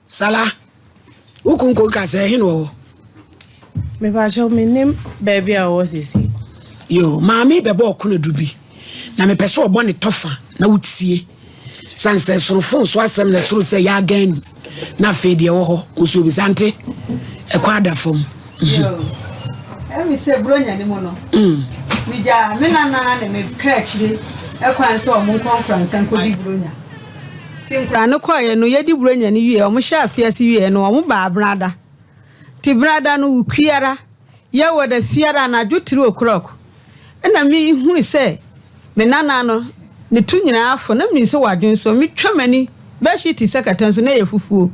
Sala, wo kun ko nka sɛ ɛhe na ɔwɔ? Mepakyɛw, mennim baabi a ɔwɔ seesei. Yo, maame bɛbɔ ɔkono bi na mepɛ sɛ ɔbɔ ne tɔfa na wotie. Sane sɛ soro fon so asɛm na ɛsoro sɛ yɛagan nu na afei deɛ ɛwɔ hɔ nso obisa nte ɛkɔ ada fam. Ɛmi sɛ buronya ne mu no, megya me nana ne me ka akyire ɛkwan sɛ ɔmo nkɔ Nkoransa nkɔdi buronya. Nti nkora no kɔeɛ no, yɛdi buronya no wie, ɔmo hyɛ aseɛ wie no, ɔmo baa Benada. Nti Benada no wukuara yɛwɔ da fiara anadwo 3 o'clock ɛna mehunu sɛ me nana no ne to nyinaa afɔ na menim sɛ wadwen so. Metwa m'ani, bedsheet sɛ kɛtɛ nso na ɛyɛ fufuo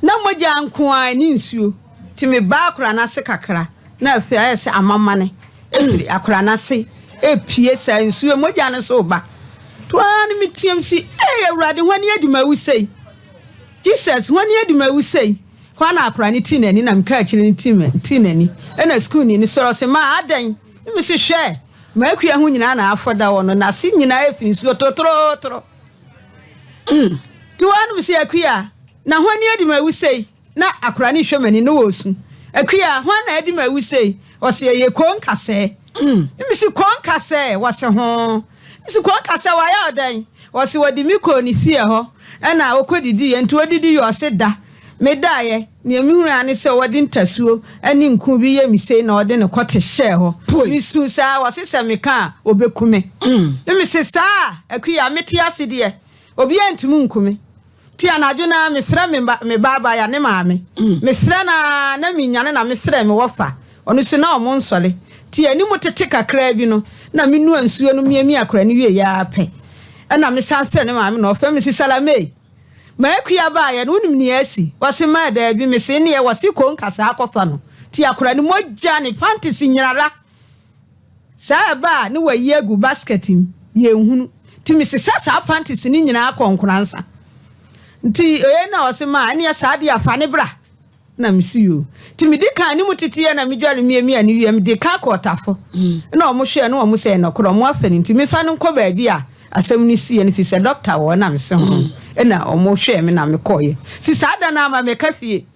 na mogya nko a ne nsuo. Nti mebaa akora no ase kakra na afei ayɛ sɛ amamane ɛfiri akora no ase ɛpie saa nsuo, mogya no so ba toa no. Metiam si, "Ei, Awurade, hwane adi ma awu sei? Jesus, hwane adi ma awu sei?" Hɔ na akora no tii n'ani na meka akyire no tii n'ani ɛna sukuuni no sɔrɔ sɛ, "Ma adɛn?" Ne me se, "Hwɛ, maakua ho nyinaa na afɔ da wɔ no n'ase nyinaa ɛfiri nsuo torotoro." Nti hɔ no me sɛ, "Akua, na hwane adi ma awu sei?" Na akora no hwɛ m'ani na wɔsu. "Akua, hwan na adi ma awu sei?" Ɔsɛ, "Ɛyɛ koo nkasɛɛ." Ne me si, "Koo nkasɛɛ?" Wɔse ho. Me si, "Koo nkasɛɛ wayɛ ɔdɛn?" Wɔse wɔde mi kɔɔ ne fie hɔ ɛna ɔkɔ yɛ. Nti wɔdidi yɛ, ɔse da medaeɛ nea mehunu a ne sɛ wɔde ntasuo ne nku bi yɛ me sei na ɔde ne kɔte hyɛɛ hɔ. Mesu saa, wɔse sɛ meka a ɔbɛku me. Ne me se, "Saa, Akua, mete ase deɛ, obiara ntumi nku me." Ti anadwo na mefrɛ me ba, me baabaya ne maame. Mefrɛ na na menyane na mefrɛ me wɔfa ɔno so na ɔmo nsɔre. Ti anim tete kakraa bi no na menua nsuo no miamia akora no wie yɛa pɛ ɛna mesan frɛ ne maame na ɔfrɛ me si, "Salame, maakua baayɛ no, wonim nea asi?" Wɔse, "Maa daabi." Mese neɛ wɔse ko nkasaa akɔfa no. Ti akora no mogya ne panties nyinara saa ɛba a ne wayi agu basket mu, yɛnhunu. Nti mesesa saa panties ne nyinaa kɔ Nkoransa. Nti oye na ɔse, "Ma ɛneɛ saa deɛ, afa ne bra." Na mesi yo. Nti medi kan ne mu teteɛ na medware miamia ne wie, mede ka kɔ Ɔtafo na ɔmo hwɛ na ɔmo sɛ ɛnɔkorɔ ɔmo afa no, nti mefa no nkɔ baabi a asɛm no siiɛ no fi sɛ dɔkta wɔ. Na mese ho ɛna ɔmo hwɛ me na mekɔɔyɛ si saa da no ama meka fie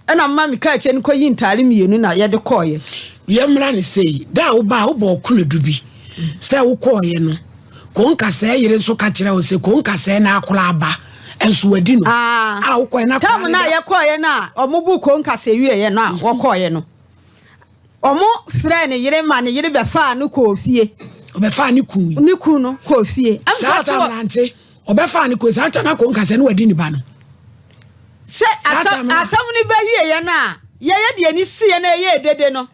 ɛna mma meka akyɛ no kɔyi ntaare mmienu na yɛde kɔɔyɛ. Yɛmmra ne sei, da a wobaa wobɔ ɔkono du bi sɛ wokɔɔyɛ no, ko nkasɛɛ yere nso ka kyerɛ wo sɛ ko nkasɛɛ na akora aba nso wadi no a wokɔɛ na tam akora na no da- yɛkɔɔyɛ no a ɔmo bu ko nkasa wieɛ no a wɔkɔɔyɛ no, ɔmo frɛ ne yere ma ne yere bɛfaa no kɔɔ fie. Ɔbɛfaa ne kun yi. Ne kun no kɔɔ fie. Ɛm sɛ saa ɔse tam nante ɔbɛfaa ne kun saa tam na ko nkasɛɛ no wadi ne ba no. Sɛ Saa tam no- asɛm no bɛwieɛ no a yɛyɛ deɛ ne siiɛ no ɛyɛ dede no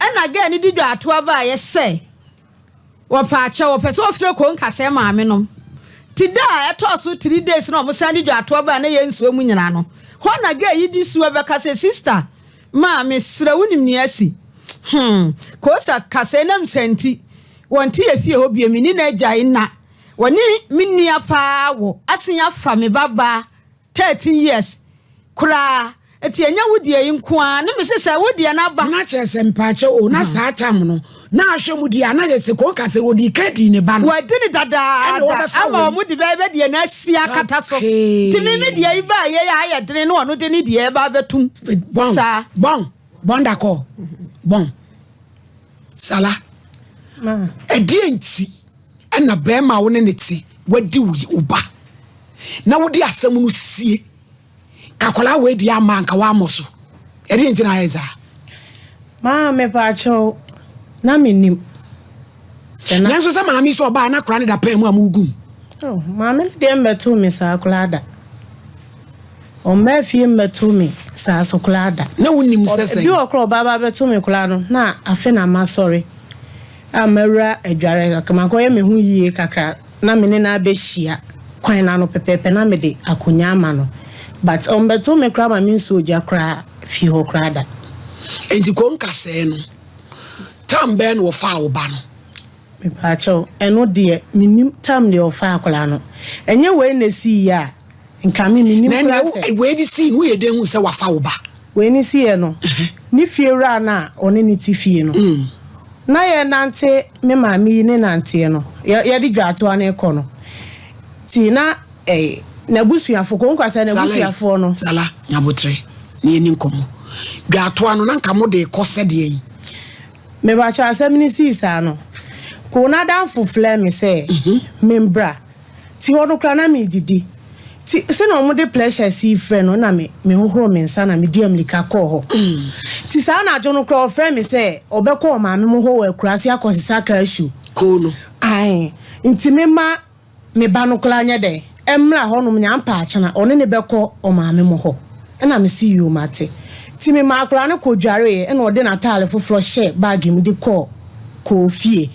ɛna gɛɛ no di dwa atoa baayɛ sɛ wɔpɛ akyɛ, wɔpɛ sɛ wɔfrɛ ko nkasɛɛ maame nom. Ti da a ɛtɔɔ so 3 days na ɔmo san de dwa atoa baa na yɛ nsuo mu nyinaa no hɔ na gɛɛ yi di suo bɛka sɛ, "Sister, maa mesrɛ, wonim nea asi kosa kasɛɛ nam sɛnti wɔnte yɛ fie hɔ bio, me ne na agyae na wɔne me nua paa wɔ asen afa me babaa 13 years koraa, nti ɛnyɛ wo deɛ yi nko ara." Ne me sɛ sɛ wo deɛ no aba. Na kyerɛ sɛ mpaakyɛ o, na saa tam no na ahwɛ mu di a na yɛ sɛ ko nkasɛ wɔdi ka di ne ba no. Wɔadi ne Ɛna dadaada wɔbɛfa ama wei. Ɔmo de bɛyɛ bɛ deɛ no asi akata so. Nti me deɛ yi baa yɛ ayɛ dene ne ɔno de ne deɛ ɛba bɛtum. Bon. Saa. Bon bon, d'accord, bon, Sala. Ma. Ɛdeɛ nti ɛna bɛrima a wo ne ne te wadi wo ba na wode asɛm no sie kakɔlaa wei di ama anka woamɔ so, ɛdeɛ nti na ayɛ saa? Maa mepaakyɛw, na menim sɛ na Nanso sɛ maame sɛ ɔbaa na kora ne da pɛn mu a mogum. Oh, maame no deɛ mmɛtoo me saa koraa da. Ɔmmaa fie mmɛtoo me saa so koraa da. Na wonim sɛ Bi sɛn? wɔ koraa ɔbaa ba bɛto me koraa no na afe na masɔre a mawura adware makɔyɛ me ho yie kakra na me ne no abɛhyia kwan na no pɛpɛɛpɛ na mede akonnwa ama no, but ɔmbɛto me koraa ma me nsuo gya koraa fie hɔ koraa da. Enti ko nkasɛɛ no tam bɛɛ na wɔfaa wo ba no? Mepaakyɛw, ɛno deɛ menim tam deɛ ɔfa akwaraa no. Ɛnyɛ wei na esi yie a nka me menim Na koraa ɛnɛ sɛ wei de sii no, woyɛ dɛn hu sɛ wafa wo ba? Wei ne siiɛ no, ne fie wura no a ɔne ne te fie no na yɛnante, me maame yi ne nanteɛ no, yɛde dwaatoa no kɔ no ti na N'abusuafo, Konkwa sɛ n'abusuafoɔ no. Sala, Nyabotrɛ, na yɛni nkɔmmɔ. Dwaatoa no, na nka mode rekɔ sɛdeɛn? Mepakyɛw, asɛm no sii saa no, Koo n'adamfo frɛɛ me sɛ membra. Nti hɔ no koraa na meredidi. Nti sɛnea wɔde pressure sii frɛ no na me mehohoro me nsa na medi ammirika kɔɔ hɔ. Nti saa anadwo no koraa ɔfrɛɛ me sɛ ɔbɛkɔ ɔmaame mo hɔ wɔ akuraase akɔsesa cashew. Koo no. Ae. Nti memma me ba no koraa nyɛ dɛn mmra hɔnom nya mpaakyena ɔne no bɛkɔ ɔmaame mo hɔ. Ɛna mese yoo mate. Nti memaa akwadaa no kɔdwareeɛ ɛna ɔde n'ataare foforɔ hyɛɛ bag mu de kɔɔ kɔɔ fie.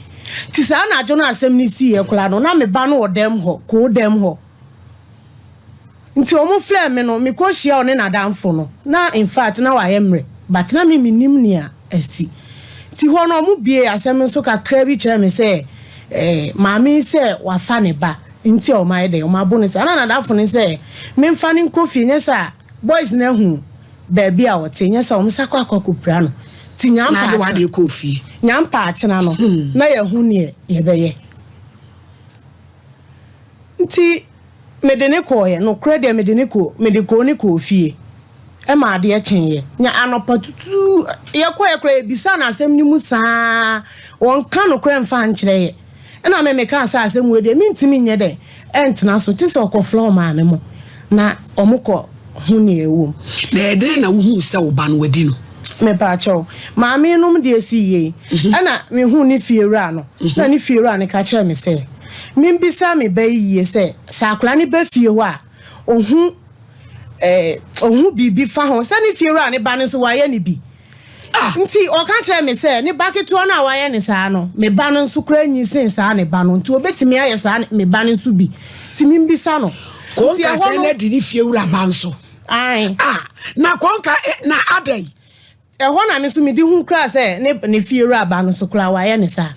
Nti saa anadwo no a asɛm no siiɛ koraa no na me ba no wɔ dɛm hɔ, kɔɔ dɛm hɔ. Nti ɔmo frɛɛ me no me kɔ hyia ɔne nadamfo no na infact na wayɛ mmerɛ but na me mennim nea asi. Nti hɔ no ɔmo biee asɛm no so kakra bi kyerɛɛ me sɛ eh maame yi sɛ wafa ne ba nti a ɔmo ayɛ dɛn ɔmo abo no saa na nadamfo no sɛ menfa no nkɔ fie nyɛ saa a boys no ahu baabi a ɔte nyɛ saa a ɔmo sa kɔ akɔ akɔpira no. Nti Na ade w'adeɛ kɔɔ fie. Nyampa akyena no na yɛahu neɛ yɛbɛyɛ. Nti mede no kɔeɛ, nokorɛ deɛ mede no kɔɔ, mede kɔɔ no kɔɔ fie ma adeɛ kyeeɛ. Nya anɔpa tutuu, yɛkɔeɛ koraa yɛbisaa no asɛm no mu saa, ɔnka nokorɛ mfa nkyerɛ yɛ. Ɛna me mekaa sɛ asɛm wei deɛ mentumi nyɛ dɛ ɛntena so, te sɛ ɔkɔfrɛ ɔmaame mo na ɔmo kɔ hu nea ɛwɔ mu. Na ɛyɛ dɛn na wohuu sɛ wo ba no wadi no? Mepaakyɛw, maame nom deɛ sii yei. Ɛna mehuu ne fiewura no, na ne fiewura no ka kyerɛɛ me sɛ membisa me ba yi yie sɛ, sɛ akwadaa no ba fie hɔ a, ɔhu eh, ɔhu biribi fa ho, sɛ ne fiewura no ba no nso wayɛ no bi. Nti ɔka kyerɛɛ me sɛ ne ba ketewa no a wayɛ no saa no, me ba no nso koraa nyin sen saa ne ba no, nti ɔbɛtumi ayɛ saa me ba no nso bi. Nti membisa no. Nti Konka ɛhɔ sɛ no. na adi ne fiewura ba nso. Ae. Ah, na konka eh, na adɛn? Ɛhɔ na me nso mede hu koraa sɛ ne ne fiewura ba no nso koraa wayɛ no saa.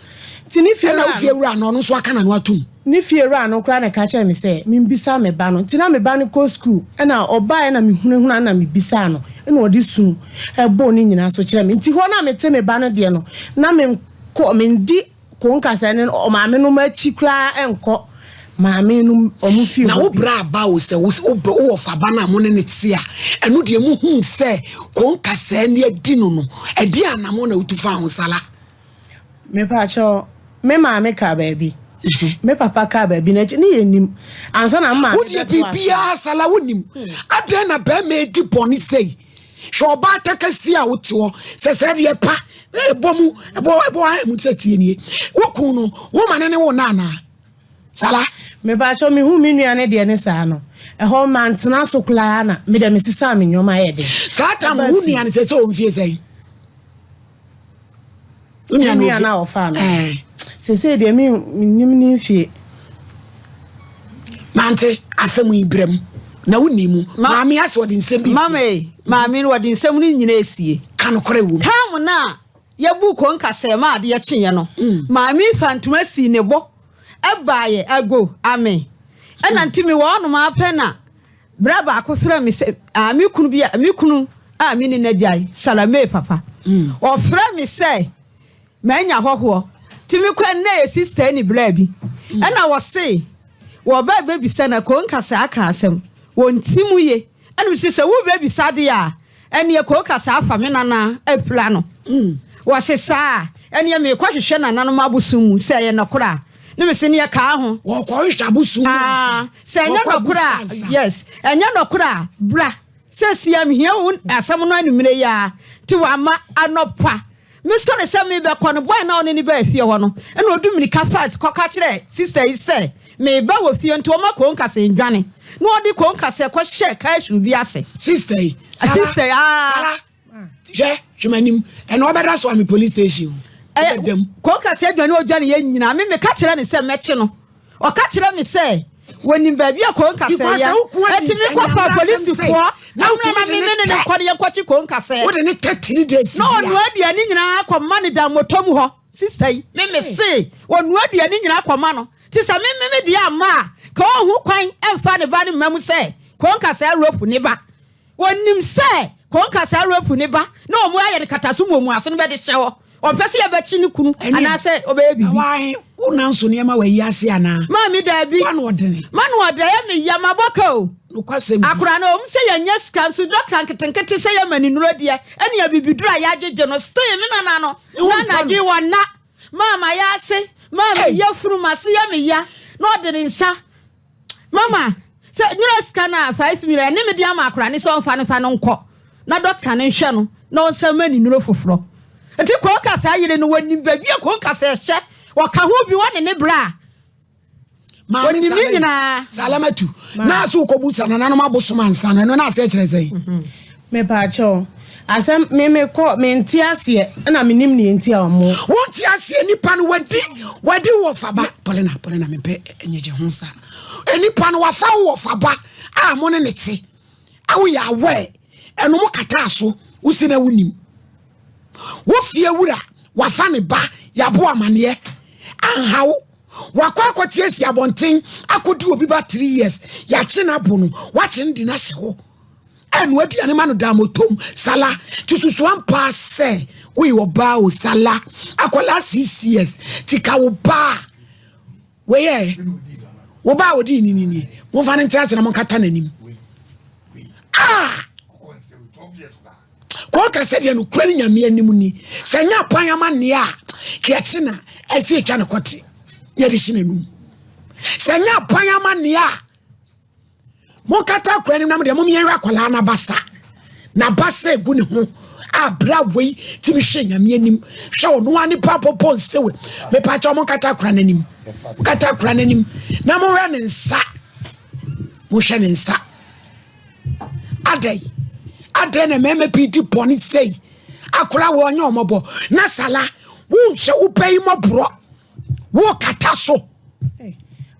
Nti ne Ɛna fiewura wo no. fiewura no, ɔno nso aka n'ano atom. Ne fiewura no koraa na ɛka kyerɛɛ me sɛ membisa me ba no. Nti na me ba no kɔ sukuu, ɛna ɔbaeɛ na mehunahuna no na mebisaa no, ɛna ɔde su bɔɔ ne nyinaa so kyerɛɛ me. Nti hɔ no a mete me ba no deɛ no, na menkɔ, mendi konkasɛɛ ne ɔmaame nom akyi koraa nkɔ maame nom wɔn fie Na hɔ wo bio. bra aba o, sɛ wo wɔ fa ba no a mo ne no te a, ɛno deɛ mohuu sɛ konkasɛɛ no adi no no, ɛdeɛn anammɔn na wotu faa ho, Sala? Mepakyɛw, me maame kaa baabi, me papa kaa baabi, na ne yɛ nim ansa na me maame Wo deɛ bɛto aso. biribiara sala wonim. Adɛn na bɛrima edi bɔne sei? Hwɛ ɔbaa takasi a wote hɔ sɛ sɛ deɛ pa ɛbɔ mu ɛbɔ ɛbɔ ayɛ mu sɛ tie nie. Wo kun no, wo ma ne ne wo nna anaa? Sala. Mepakyɛw, mehu me nua ne deɛ ne saa no, ɛhɔ mantena so koraa na me deɛ mesesaa me nneɛma ayɛ den. Saa tam Ɛbaa wo fie. nua no sɛ sɛ ɔmfie sɛn? Wo nua no a ɔfaa no sese deɛ mi nim ne mfie. Mante asɛm yi brɛ mu na wonni mu maame ase ɔde nsɛm bi sie. Maame maame no ɔde nsɛm no nyinaa esie. Ka nokorɛ wɔ mu. Tam no a yɛbu ko nkasɛɛ ma adeɛ kyeeɛ no mm. maame fa ntoma sii ne bo ɛbaeɛ ago ame ɛna nti mewɔ ɔnom apɛ na Bra baako frɛɛ me sɛ, ah, me kunu bi a, me kunu a me ne no agyae, Salame papa. Ɔfrɛɛ me sɛ manya hɔhoɔ. Nti mekɔɛ no na ɛyɛ sista ni bra bi. Ɛna wɔse wɔba bɛbisa na Konkasa aka asɛm. Wɔnti mu ye. Ɛna mese sɛ wobɛbisa deɛ a, ɛneɛ Konkasa afa me nana apira no. Wɔse saa a, ɛneɛ meekɔhwehwɛ nananom abosom mu sɛ ɛyɛ nɔkorɛ a. Ne mese neɛ kaa ho. Wɔkɔhwehwɛ abosom mu ansa. Sɛ ɛnyɛ nɔkorɛ a, yes, ɛnyɛ nɔkorɛ a, bra. Seesei a mehia wo asɛm no anwummerɛ yi ara. Nti wamma. Anɔpa, mesɔre sɛ merebɛkɔ no, boy no a ɔne no baa fie hɔ no, ɛna ɔdu mmirika fast kɔka kyerɛɛ sister yi sɛ mereba wɔ fie nti ɔmma konkase ndwane. Na ɔde konkase kɔhyɛɛ cashew bi ase. Sister yi, Sala, Sister yi, aa. Sala, hwɛ, hwɛ m'anim. Ɛna ɔbɛda so ame police station o. Ɔbɛda mu. Konkase adwane ɔdwane yɛ nyinaa, me meka kyerɛ no sɛ mɛkye no. Ɔka kyerɛ me sɛ wɔnim baabi a Konkasɛ yɛ, enti mekɔfaa polisifoɔ na mmra na me ne no nkɔ na yɛnkɔkye Konkasɛ. Na ɔnoa aduane nyinaa kɔma no da mmɔtɔ mu hɔ. Sista yi, me mese ɔnoa aduane nyinaa kɔma no. Nti sɛ me me me deɛ amma a, ka ɔnhu kwan mfa ne ba no mma mu sɛ Konkasɛ rope ne ba. Wɔnim sɛ Konkasɛ rope ne ba na wɔn ayɛ no kataso muamuaso no bɛde hyɛ hɔ. Ɔmpɛ sɛ yɛbɛkye ne kunu anaasɛ ɔbɛyɛ biribi. Wo nanso nneɛma wɔ ayi ase anaa? Maame daabi. Wano ɔdene. Mano ɔdɛ ɛyɛ me ya mabɔ ka o. Nokwasɛm di. Akora no ɔwom sɛ yɛnyɛ sika nso dɔkta nketenkete sɛ yɛma ne nnuro deɛ ɛne abibiduro a yɛagyegye no see me nana no Ne ho na ntɔ no. anadwo wɔnna maa mayɛ ase maa Ei! me yafunu m'ase yɛ me ya na ɔde ne nsa mama sɛ nyina sika no a 5 million ɛne me de ama akora ne sɛ ɔmfa no fa no nkɔ na dɔkta no nhwɛ no na ɔnsa ma ne nnuro foforɔ. Nti kɔnka saa yere no wɔnim baabi a kɔnka sɛ ɛhyɛ wɔka ho bi wɔne ne berɛ a Maame wɔnim ne Saleh, nyinaa. Salamatu, na so wokɔbu sa nananom abosom ansa no, ɛno na asɛ kyerɛ sɛn? Mepaakyɛw, asɛm me me kɔ mente aseɛ ɛna menim neɛ nti a ɔmo. Wonte aseɛ nipa no wadi wadi wɔ faba. Paulina, Paulina mempɛ nyegye ho sa. Nipa no wafa wo wɔ faba a mo ne ne te. A woyɛ aware ɛno mo kataa so wosi na wonim. Wo fie wura wafa ne ba yɛabo amaneɛ anha wo. Wakɔ akɔte asi abɔnten akɔdi obi ba 3 years yɛakye no abo no wakye no de no ahyɛ hɔ. Ɛno aduane ma no da motom sala ti susu ampa sɛ woyɛ ɔbaa o sala akwadaa 6 years ti ka wo baa weyɛ wo baa odi ni ni ni momfa no nkyerɛ ase na monkata n'anim ah kɔka sɛ deɛ nokura ne Nyame anim ni sɛ nyɛ apan amanneɛ a keɛkye na ɛsɛ ɛtwa ne kɔte na yɛde hye n'anum sɛ nyɛ apan amanneɛ a monkata akora anim na mo deɛ momyɛnhwɛ akwadaa no abasa n'abasa egu ne ho a bra wei tumi hwɛ Nyame anim hwɛ ɔno ara nipa pɔpɔ nsewe mepakyɛ monkata akora no anim monkata akora no anim na mohwɛ ne nsa mohwɛ ne nsa adɛn adɛn na mmarima pii di bɔne sei akora wɔ ɔnyɛ ɔmɔbɔ na sala wonhwɛ wo pɛ yi mɔborɔ wokata so.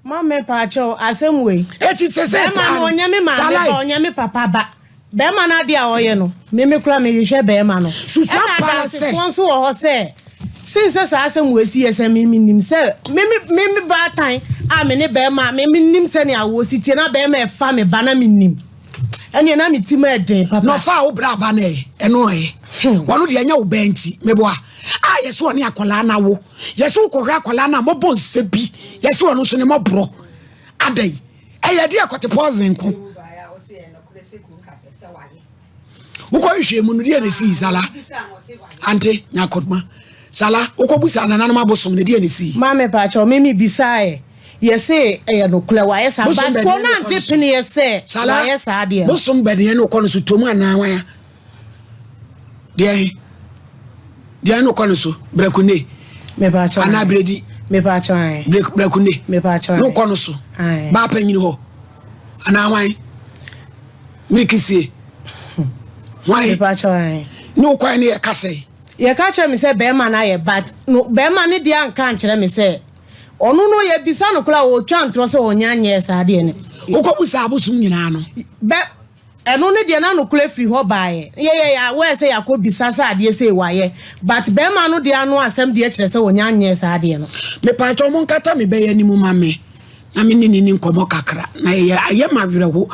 Maame paakyɛw asɛm wei. Eti sɛ sɛ Bɛrima no ɔnyɛ me maame ba ɔnyɛ me papa ba. Bɛrima no adeɛ a ɔyɛ no meme kora mehwehwɛ bɛrima no. Susu Ɛna ampa ara sɛ. adansefoɔ nso wɔ hɔ sɛ sen sɛ saa asɛm wei si yɛ sɛ me menim sɛ me me me baatan a me ne bɛrima me menim sɛnea wɔsi tie na bɛrima ɛfa me ba na menim. Ɛneɛ na me ti mu ɛden papa. Na ɔfaa wo bra aba no ɛ ɛno ɛ wɔno deɛ ɛnyɛ wo bɛn nti meboa a yɛsɛ ɔne akwadaa no awo yɛsɛ wokɔhwɛ akwadaa no a mɔbɔ nsɛ bi yɛsɛ ɔno nso ne mɔborɔ adɛn ɛyɛ deɛ kɔte pɔsen nko wokɔhwehwɛ mu no deɛ ne sii sala ante nyakotma sala wokɔbusa nananom abosom no deɛ ne sii. Maame paakyɛw me me bisaeɛ yɛse ɛyɛ nokorɛ wayɛ saa Bosom but bɛdeɛ kɔ ne na wokɔ ante no so peneɛ sɛ sala wayɛ saa deɛ no. bosom bɛdeɛ ne wokɔ no so tom anaa waya deɛ he deɛ ne wokɔ no so brakune Mepaakyɛw anaa ae. bredi Mepaakyɛw ae. brakune Mepaakyɛw ne ae. wokɔ no so Ae. baa panyini hɔ anaa hwan mirikisie hwan Mepaakyɛw ae. ne wokɔɛ ne yɛ kasa yi. Yɛka kyerɛ me sɛ bɛrima no ayɛ but no bɛrima no deɛ anka ankyerɛ me sɛ ɔno no yɛbisa no koraa ɔtwa ntorɔ sɛ ɔnya nyɛɛ saa deɛ no. Wokɔbusa abosom nyinaa no. Bɛ ɛno no deɛ na nokorɛ firi hɔ baeɛ. Yɛyɛ yɛ aware sɛ yɛakɔ bisa sɛ adeɛ sei wayɛ but bɛrima no deɛ ano asɛm deɛ kyerɛ sɛ ɔnya nyɛɛ saa adeɛ no. Mepaakyɛw monkata me bɛyɛ anim ma me na me ne no ni nkɔmmɔ kakra na ɛyɛ ayɛ ma awerɛho.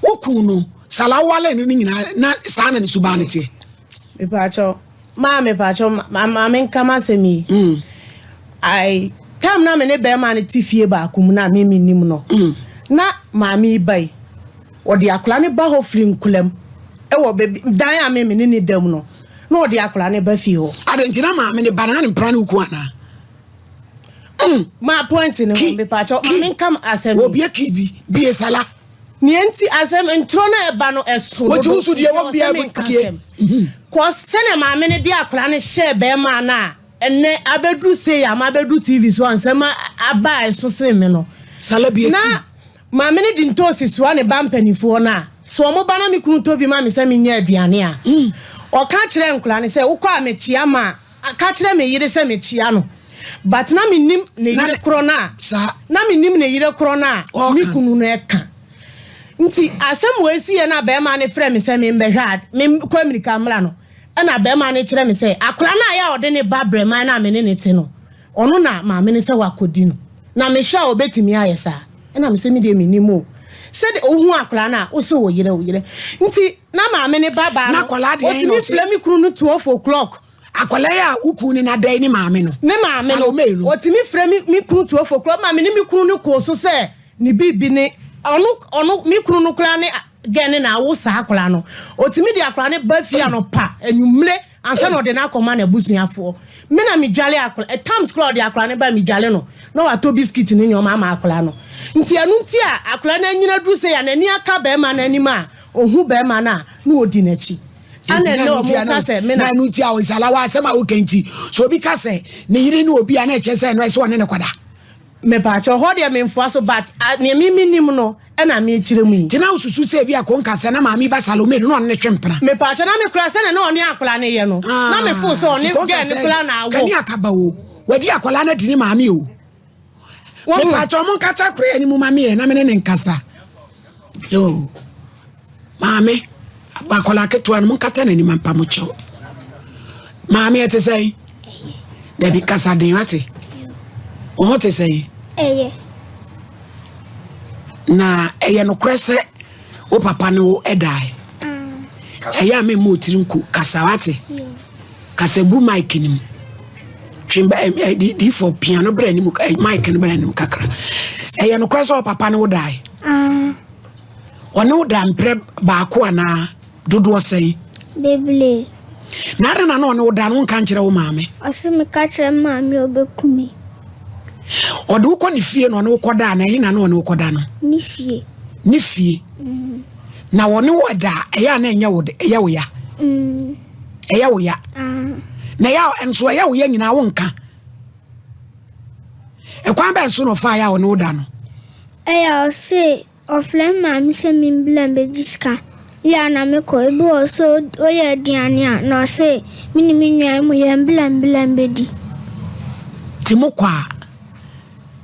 Wo kun no Salah wowale no no nyinaa na saa na ne suban no teɛ? Mepaakyɛw maa mepaakyɛw ma ma menka m'asɛm yi. Mm. I time na me ne bɛrima no te fie baako mu na me mennim no. Na maame yi ba yi, ɔde akwadaa no ba hɔ firi nkolam ɛwɔ baabi dan a me me ne ne da mu no, na ɔde akwadaa no ba fie hɔ. Adɛn nti na maame no ba no na ne mpena ne wo kun anaa? Mm. Ma point no ho Ki, mepaakyɛw ma ki, menka asɛm yi. wɔbie ki bi, bie sala. Nea nti asɛm ntorɔ no a ɛba no ɛso Wɔti dodo wo so nti deɛ ɛwɔ wɔn sɛ bia menka tie. asɛm. Cause sɛnea maame no de akwadaa no hyɛɛ bɛrima no a ɛnɛ abɛduru sei a mabɛduru TV so a nsɛm aba a ɛso sene me no. Sala bie Na ki. maame no de ntoosi soa ne ba mpanimfoɔ no a sɛ wɔn ba na me kunu tɔ bi ma me sɛ menyɛ aduane a ɔka kyerɛ nkwadaa no sɛ wokɔ a mekyea ma ka kyerɛ me yere sɛ mekyea no but na menim ne Na yere ne korɔ no a saa na menim ne yere korɔ no a me ɔka. kunu no ɛka nti asɛm wɔ esi yɛ na bɛrima no frɛ me sɛ membɛhwɛ a menkɔ amirika mmra no ɛna bɛrima no kyerɛ me sɛ akwadaa no a yɛ a ɔde ne ba brɛman no a me ne ne te no ɔno na maame no sɛ wakɔdi no na mehwɛ a ɔbɛtumi ayɛ saa ɛna me sɛ me deɛ menim o sɛde ohu akwadaa no a wosɛ wo yere wo yere nti na maame ne ba baa Na no akwadaa deɛ ɛhe na ɔtumi ɔte? frɛ me kunu no 12 o'clock. Akwadaa yi a wo kunu ne no ada yi ne maame no. Ne maame no. Salome no. Ɔtumi frɛ me me kunu tuofo koraa ma me ne me kunu no koo so sɛ ne biribi ne ɔno ɔno me kunu no koraa ne gɛn ne na awo saa akwadaa no. Ɔtumi de akwadaa no ba fie anɔpa anwummere ansa na ɔde no akɔma n'abusuafoɔ. Me na medwale akwadaa at times koraa ɔde akwadaa no ba medwale no na watɔ biscuit ne nneɛma ama akwadaa no. Nti ɛno nti a akwadaa no anyini aduru sei a n'ani aka barima no anim a ɔhu barima no a na ɔdi n'akyi. Ɛna ɛnɛ ɔmo ka sɛ me na. Na ɛno nti a nsala wɔ asɛm a woka nti so obi ka sɛ ne yere ne obi a na ɛkyerɛ sɛ ɛno ɛsɛ ɔne ne kɔda. Mepaakyɛw hɔ deɛ menfoa so but nea me menim no ɛna mekyerɛ mu yi. Nti na wosusu sɛ ebi a konka sɛ na maame ba Salome no na ɔne ne twe mpena. Mepaakyɛw na me koraa sɛnea na ɔne akwadaa no yɛ no na me feel sɛ ɔne girl no koraa na awo. Kani akaba o wadi akwadaa no adi ne maame o. Mepaakyɛw mo nkata akwadaa no mu ma me ɛ na me ne ne nkasa. Yoo. Maame, akwadaa ketewa no monkata n'anim ampa mo kyɛw. Maame ɛte sɛn? Dabi kasa den wate. Wo ho te sɛn? Ɛyɛ. Na ɛyɛ nokorɛ sɛ wo papa ne wo ɛdae. Mm. Ɛyɛ a memma otiri nku kasa wate. Kasa gu mic no mu. Twe diifo pia no brɛ anim mic no brɛ anim kakra. Ɛyɛ nokorɛ sɛ wo papa ne wo dae. Mm. Ɔne wo da mprɛ baako anaa dodoɔ sɛn? Bebree. Na adɛn na na ɔne wo da no wonka nkyerɛ wo maame? Ɔse meka kyerɛ me maame a ɔbɛku me. Ɔde wo kɔ ne fie na ɔne wo kɔda anaa ɛhe na na ɔne wo kɔda no? Ne fie. Ne fie. Mm. Na ɔne wo da a ɛyɛ a na ɛnyɛ wo ɛyɛ wo ya? Mm. Ɛyɛ wo ya? Ah. Na ɛyɛ nso ɛyɛ wo ya nyinaa wonka. Ɛkwan bɛn so na ɔfaa yɛ a ɔne wo da no? Ɛyɛ a ɔse ɔfrɛ me maame sɛ membla mbɛgye sika. Wie a na mekɔ. Ebi wɔ hɔ sɛ ɔyɛ aduane a na ɔse me ne me nua mu yɛmbla mbla mbɛdi. Nti mokɔ a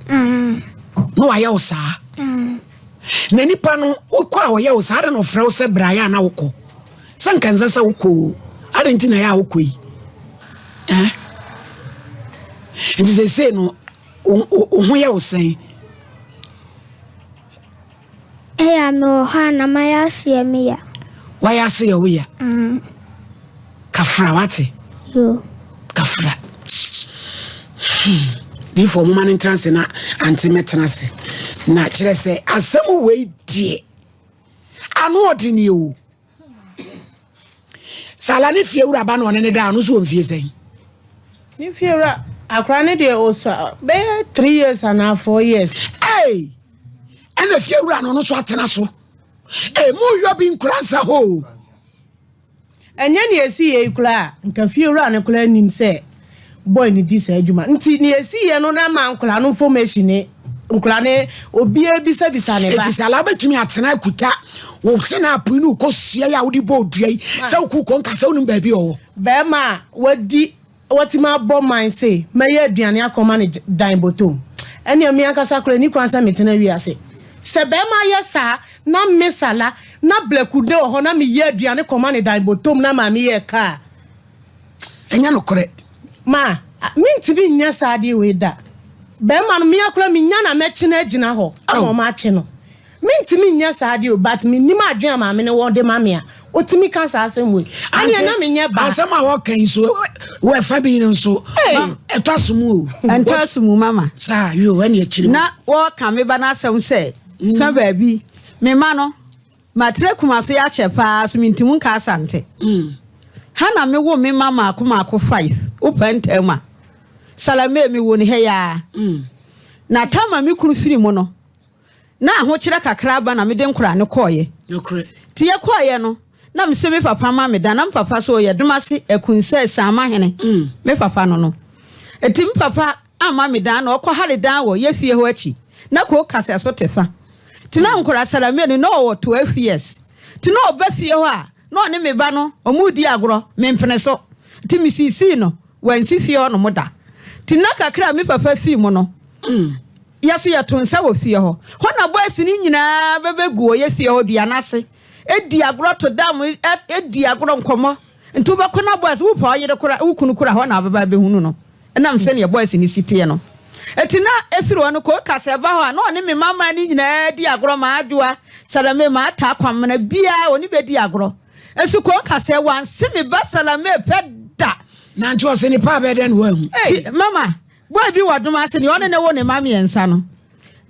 na wayɛ wo saa? Na nipa no wokɔ a ɔyɛ wo saa adɛn na ɔfrɛ wo sɛ bra yɛ a na wokɔ? Sɛ nka ɛnsɛ sɛ wokɔ o, adɛn nti na ɛyɛ a wokɔ yi? Eh? Nti seesei no Wo ho yɛ wo sɛn? Ɛyɛ a mewɔ hɔ a na mayɛ ase yɛ me ya. Wayɛ ase yɛ wo ya? Mm. Kafra wate? Yo. Kafra. Hmm. Difoɔ moma no ntena ase na ante mɛtena ase. Na kyerɛ sɛ asɛm wei deɛ ano ɔde nie o. Sala ne fie wura ba na ɔne ne da ɔno nso wɔ mfie sɛn? Ne fie wura akora ne deɛ ɔsua bɛyɛ three years anaa four years. Ee ɛna fie wura no ɔno nso atena so. Ee mu yɔ bi nkura nsa hoo. Ɛnyɛ nea esi yɛ yi koraa nka fie wura no koraa nim sɛ boy no di saa adwuma nti nea esi yɛ no na ma nkwadaa no information ne nkwadaa no obiara bisabisa ne ba. Eti sala wobɛtumi atena akuta wo senap ne wo kosua yi a wode bɔ odua yi sɛ wokɔ kɔ nka sɛ wonim baabi ɔwɔ. Bɛrima a wadi watumi abɔ man se mɛyɛ aduane akɔma ne dan bɔtɔm ɛnea me ankasa koraa ni kwan sɛ metena wiase sɛ bɛrima yɛ saa na me sala na blɛkude wɔ hɔ na meyɛ aduane kɔma ne dan bɔtɔm na maame yɛ kaa. Ɛnyɛ nokorɛ. Ma, mentumi nyɛ saa adeɛ wei da. Bɛrima no, me ara koraa menya na mɛkye no agyina hɔ ama wɔn akye no. Mentumi nyɛ saa adeɛ o, but mennim adwene a maame no wɔ de ma me a ɔtumi ka saa asɛm wei. Ɛnneɛ na menyɛ baa. Asɛm a wɔka yi nso, wɔ ɛfa bi no nso, ɛtɔ aso mu o. Ɛntɔ aso mu mama. Saa, yoo, ɛne akyiri mu. Na wɔka me ba no asɛm sɛ, fa baabi, me ma no, Matra Kumase akyɛ paa so mentim nka Asante. Ha na me wo me mma maako maako five, wo pɛ ntɛm a. Salame me wo no ha yi ara. Na tam a me kunu firi mu no, na ahokyerɛ kakra aba na mede nkoraa no kɔɔeɛ. Nti yɛkɔɔeɛ no, na mese me papa ma me dan, na me papa so ɔyɛ Domase Akunsɛ Saamahene, me papa no no. Nti me papa amma me dan na ɔkɔ hare dan wɔ yɛ fie hɔ akyi na koo kasɛ so te fa nti na nkora Salamie no na ɔwɔ 12 years nti na ɔba fie hɔ a na ɔne me ba no ɔmo redi agorɔ me mpene so nti me siisii no wansi fie hɔ nom da nti nna kakra a me papa fii mu no yɛ so yɛ to nsa wɔ fie hɔ hɔ na boys no nyinaa bɛbɛ gu wɔ yɛ fie hɔ dua no ase di agorɔ to dam di agorɔ nkɔmɔ nti wobɛkɔ na boys wo pa ɔyere kora wo kunu kora hɔ na wobɛba abɛhunu no Ɛnam sɛnea boys no si teɛ no nti na ɛfiri hɔ no Koka sɛ ɛba hɔ a na ɔne me mmammaa no nyinaa di agorɔ, M'Adwoa, Salame, M'Ataa, Kwamena, biara ɔne bɛdi agorɔ. Nso Koka sɛ wanse me ba Salame pɛ da. Na nti ɔse ne paa bɛyɛ dɛn na wahu. Ti mama boy bi wɔ dom ase deɛ ɔne ne wo ne ma mmiɛnsa no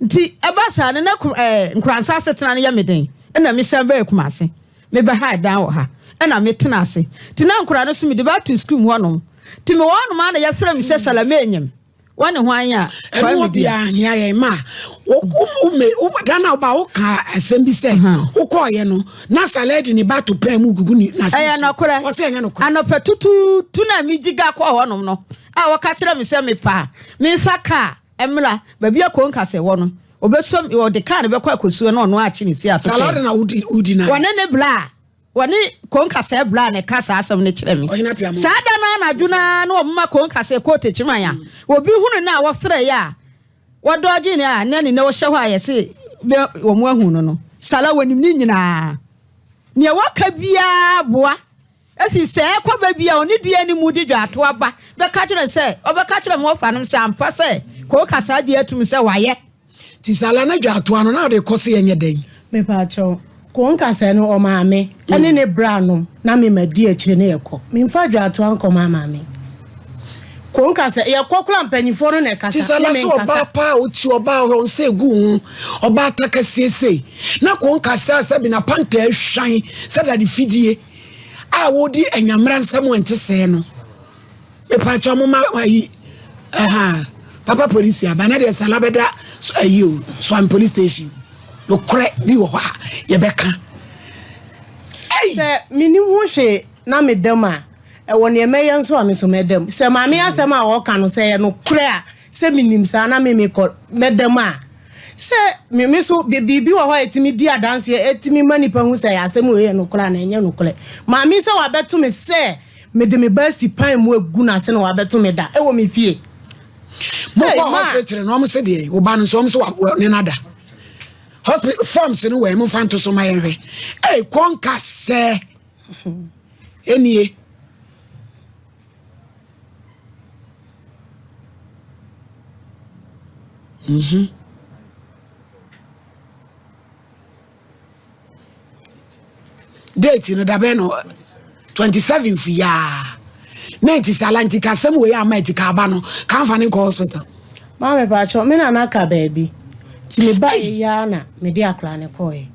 nti ɛba saa no na ɛɛ nkoransa asetena no yɛ me den ɛna mesan bɛɛ Kumase mebɛha dan wɔ ha ɛna metena ase nti na nkora no so mede ba to sukuu mu hɔnom nti mewɔ hɔnom a na yɛfrɛ me sɛ Salame Enyim wɔne hwan a ɛno wɔ bia hia yɛn ma da na woba woka asɛm bi sɛ wokɔɔyɛ no na salad ne ba to pɛn mu gugu ne na ɛyɛ nɔkorɛ ɔsɛ ɛnyɛ nɔkorɛ anɔpɛ tutuutu na megyi ga kɔɔ hɔnom no a wɔka kyerɛ me sɛ mefa a memfa kaa mmra baabi a konkase wɔ no ɔbɛsɔ ɔde kaa no bɛkɔ akɔsuo na ɔno akye ne ti ato salad na wodi na wɔne ne bla a Wɔne Konkasɛɛ bra na ɛka saa asɛm no kyerɛ me. Saa da no ara anadwo no ara na wɔmoma Konkasɛɛ kɔɔ Techiman a obi hunu no a wɔfrɛeɛ a wɔdɔɔgyee no a na ne nɛ ɔhyɛ hɔ a yɛse bɛ wɔn ahu no no. Sala wɔnim ne nyinaa. Neɛ wɔka biara boa. Ɛfiri sɛ ɛkɔ ba bi a ɔne di anim de dwaatoa ba bɛka kyerɛ no sɛ ɔbɛka kyerɛ me wɔfanom sɛ ampa sɛ Konkasɛɛ agye atum sɛ wayɛ. Nti Sala na dwaatoa no na ɔde kɔ se yɛnyɛ dɛn? Mepaakyɛw, ko nkasɛɛ no ɔmaame ɛne ne bra nom na me ma di akyire ne yɛkɔ. Menfa dwaatoa nkɔmaa maame. Ko nkasɛɛ, yɛkɔ koraa mpanyinfoɔ no na Nti ɛkasa, Sala me sɛ menkasa. ɔbaa paa a ɔti ɔbaa hɔ nsa egu ho, ɔbaa taka siesie na ko nkasɛɛ sɛbi na panta ahwan sɛ dade fidie a wɔdi anyamera nsɛm a ɛnte sɛɛ no. Mepatwa mo ma ayi ɛha papa polisi aba na deɛ sala bɛda ayi o Suame police station nokorɛ bi wɔ hɔ a yɛbɛka. Sɛ menim ho hwee na meda mu a, ɛwɔ neɛ mɛyɛ nso a me nso mɛda mu. Sɛ maame asɛm a ɔka no sɛ ɛyɛ nokorɛ a, sɛ menim saa na me mekɔ mɛda mu a, sɛ me me so biribi wɔ hɔ a ɛtumi di adanseɛ, ɛtumi ma nipa hu sɛ asɛm wei yɛ nokorɛ anaa ɛnyɛ nokorɛ. Maame sɛ wabɛto me sɛ Mede me ba asi pan mu agu n'ase na wabɛto me da wɔ me fie. Mokɔ hospital no ɔmo se deɛ wo ba no nso ɔmo se wa ne nada. Hospital forms no wɔ mo fa nto so ma yɛn hwɛ. Ee kɔnka sɛ enie. Mhm. Date no dabɛn no 27th yaa na nti sala nti kasɛm wei ama nti ka aba no ka nfa ne nkɔ hospital. Maame pakyɛ me nana ka baabi nti me ba yɛ yaa na me de akora ne kɔɛ.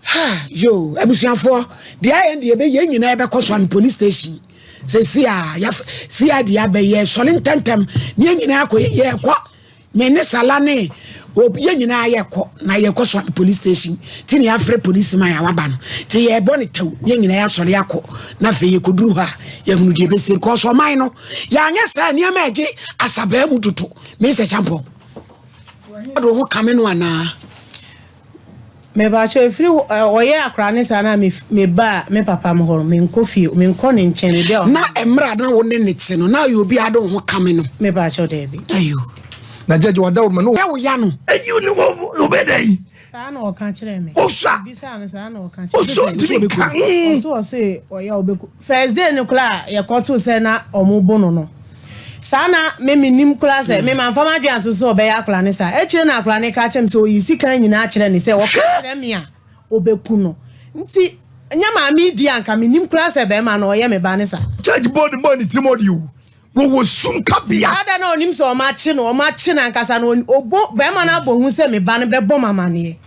Ha yoo abusuafoɔ deɛ ayɛ deɛ ɛbɛyɛ yɛn nyinaa yɛbɛkɔ so an police station sɛsi a yaf CID abɛyɛ sɔre ntɛntɛm ne yɛn nyinaa kɔ yɛkɔ me ne sala ne yɛn nyinaa yɛkɔ na yɛkɔ so an police station ti ne yɛafrɛ police man a waba no ti yɛbɔ ne tɛw ne yɛn nyinaa yɛasɔre akɔ na afei yɛkɔduru hɔ a yɛhunu deɛ ɛbɛsi kɔɔ so ɔman no yɛanyɛ saa nneɛma ɛgye asabaa mu dodo me sɛ kyampɔn wode wo ho kame no anaa Mepakyɛw efiri hɔ ɛ ɔyɛ akora ne saa na me me ba me papa mo hɔ no me nkɔ fie me nkɔ ne nkyɛn me bia Na mmerɛ a na wo ne ne te no na ɔyɛ obi a ade wo ho kame no. Mepakyɛw daabi. Ayo. Na judge wada wo ma no. Yɛ wo ya no. Eyi ne wo wo bɛ dɛ yi. Saa na ɔka kyerɛɛ me. Osua. Mebisaa no saa na ɔka kyerɛɛ me. Osua ntumi nka. Ɔse ɔse ɔyɛ a ɔbɛku. First day no koraa a yɛkɔtoo sɛ na ɔmo bo no no, saa na me mennim koraa sɛ, me mamfa m'adwene anto so sɛ ɔbɛyɛ akwadaa no saa. Akyire na akwadaa no ka kyerɛ me sɛ ɔyi sikan nyinaa kyerɛ no sɛ ɔka kyerɛ me a ɔbɛku no. Nti nyɛ maame yi deɛ anka mennim koraa sɛ bɛrima no ɔyɛ me ba no saa. Church board bɔɔ ne tirim ɔde o wɔwɔ sum kabea. Saa da no a ɔnim sɛ ɔmo akye no, ɔmo akye no ankasa no, ɔbɔ, bɛrima no abɔ hu sɛ me ba no bɛbɔ me amaneɛ.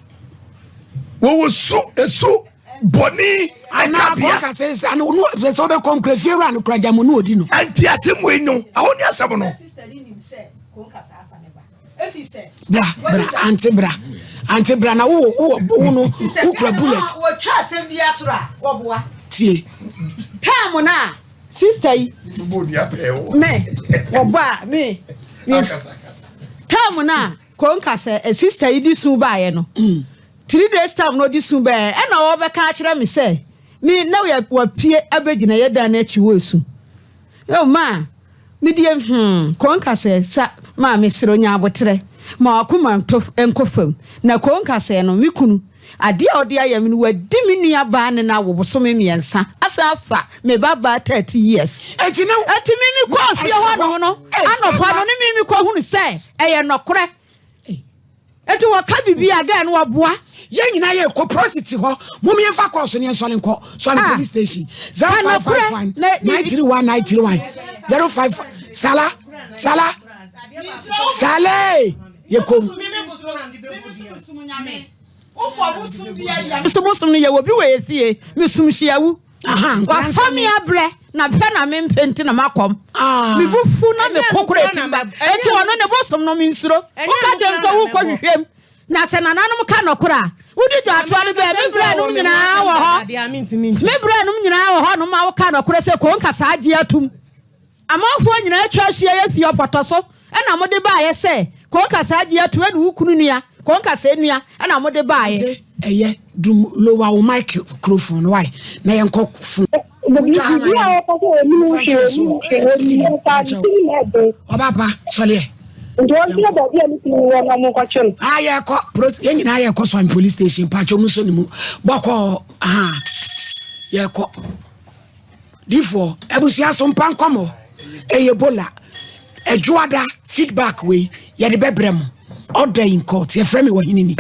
Wɔwɔ su, esu bɔne Anaa kabea. kɔka sɛ sɛ ano no sɛ sɛ ɔbɛkɔ nkura fie wura no kura gya mu no odi no. Ɛnti asɛm wei no, ɛhɔ ne asɛm no. Bra bra ante bra ante bra na wo wo wo no wo kura bullet. Wɔtwa asɛm bi atoro a wɔboa. Tie. Time no a sister yi me wɔbɔ a me me time no a konka sɛ eh, sister yi di su baeɛ no 3 days time na ɔde su baeɛ ɛna ɔbɛka akyerɛ me sɛ me na yɛ wapue abɛgyina yɛ dan no akyi wɔ esu ɛwɔ maa me deɛ konka sɛ sa maa me serɛ nya aboterɛ ma wakoma ntɔ nkɔ fam na konka sɛ no me kunu Adeɛ a ɔde ayɛ me no, wadi me nua baa ne no awo bosome mmiɛnsa, asan afa me ba baa 30 years. Enti na Enti me me kɔɔ fie ɛhyɛ hɔ nom hɔ. no, Ei, anɔpa Sandra. no ne me me kɔ hunu sɛ ɛyɛ nɔkorɛ. Enti wɔka biribi a, dɛn no wɔboa. Yɛn nyinaa yɛ kɔ prositi hɔ. Mom yɛmfa kɔɔ so ne yɛnsɔre nkɔ Suame Ah. police station. Ka nokorɛ 0551 na 931 931 05 Sala Sala Sale yɛkɔm. Mesom bosom no yɛwɔ bi wɔ yɛ fie mesum hyiawu wafa me abrɛ na pɛ na mempɛ nti na makɔm ah. me bo fu na me kokoro atim ba enti ɔno ne bosom no mensuro woka kyerɛ me sɛ wokɔ hwehwɛm na sɛ nananom ka nɔkorɛ a wodi dwatoa no bɛɛ me berɛ nom nyinaa wɔ hɔ me berɛ nom nyinaa wɔ hɔ nom a woka nɔkorɛ sɛ konka saa gye atum Amanfoɔ nyinaa atwa ahyia yɛ fie ɔpɔtɔ so ɛna mode baeɛ sɛ konkasaa gye ato ɛne wo kunu nua konkasɛɛ nua ɛna mode baeɛ. Ante ɛyɛ dum lower wo mic kuro phone no why na yɛn kɔ phone. Wotwa ha ma yɛn fa nkyɛn so wɔ studio akyɛw ɔba pa sɔleɛ. Ah yɛ kɔ pros yɛn nyinaa yɛ kɔ sɔn police station paakyɛw mu nso ne mu bɔkɔɔ aha yɛ kɔ. Difoɔ, abusua so mpa nkɔmɔ, ɛyɛ bola, ɛdwoada feedback wei yɛde bɛbrɛ mo, order in court, yɛfrɛ me Ɔheneni.